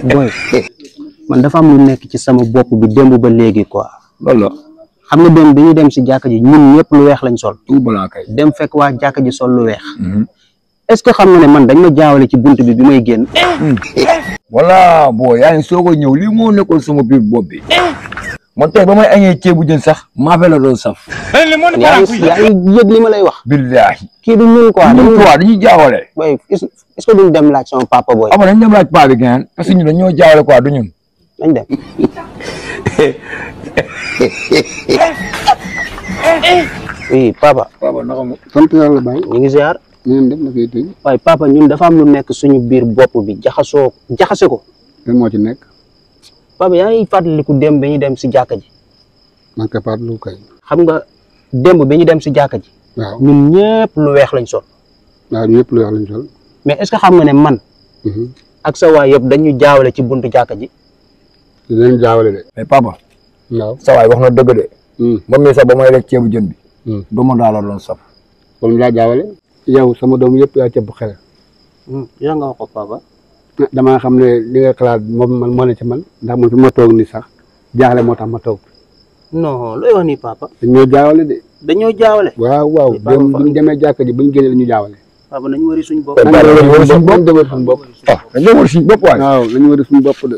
boy man dafa am lu nekk ci sama bopp bi démb ba léegi quoi. loolu xam nga dem bi ñu dem si jàkka ji ñun ñëpp lu weex lañ sol. tout blanc kay. dem fekk waa jàkka ji sol lu weex. est-ce que xam nga ne man dañ ma jaawale ci bunt bi may génn. voilà boo yaa ngi soog a ñëw lii moo nekkoon sama biir bopp bi. man tey ba may añee ceebu jën sax maafe la doon saf. yaa ngi yëg li ma lay wax. billahi kii du ñun quoi. dañuy jaawale. boy est-ce que duñ dem laaj sama papa boy. ama dañ dem laaj paa bi gën parce que ñun dañoo jaawale quoi du ñun. nañ dem. oui papa. papa naka mu. sant yàlla Baye. ñu ngi ziar. ñu def na koy tëj. waaye papa ñun dafa am lu nekk suñu biir bopp bi jaxase ko. lan moo ci nekk. papa yaa ngi fàttaliku démb bi ñu dem si jàkka ji. man ka part lu kay. xam nga démb bi ñu dem si jàkka ji. waaw ñun ñëpp lu weex lañ sol. waaw ñëpp lu wax lañ sol. mais est-ce que xam nga ne man. ak sa waay yëpp dañu jaawale ci buntu jàkka ji. dinañ jaawale de. mais papa. waaw sa waay wax na dëgg de. ba muy sax ba may lekk ceebu jën bi. doomu daal la doon saf. kon laa jaawale. yow sama doom yëpp yaa cëpp xel. yaa nga wax ko papa. damaa xam ne li nga xalaat moom man moo ne ci man ndax man fi ma toog ni sax jaaxle moo tax ma toog. non looy wax nii papa. dañoo jaawale de. dañoo jaawale. waaw waaw dem bu ñu demee jàkka ji bu ñu génnee la ñu jaawale. papa nañu wari suñu bopp. nañu wari suñu bopp nañu wari suñu bopp. ah nañu wari suñu bopp waay. waaw nañu wari suñu bopp de.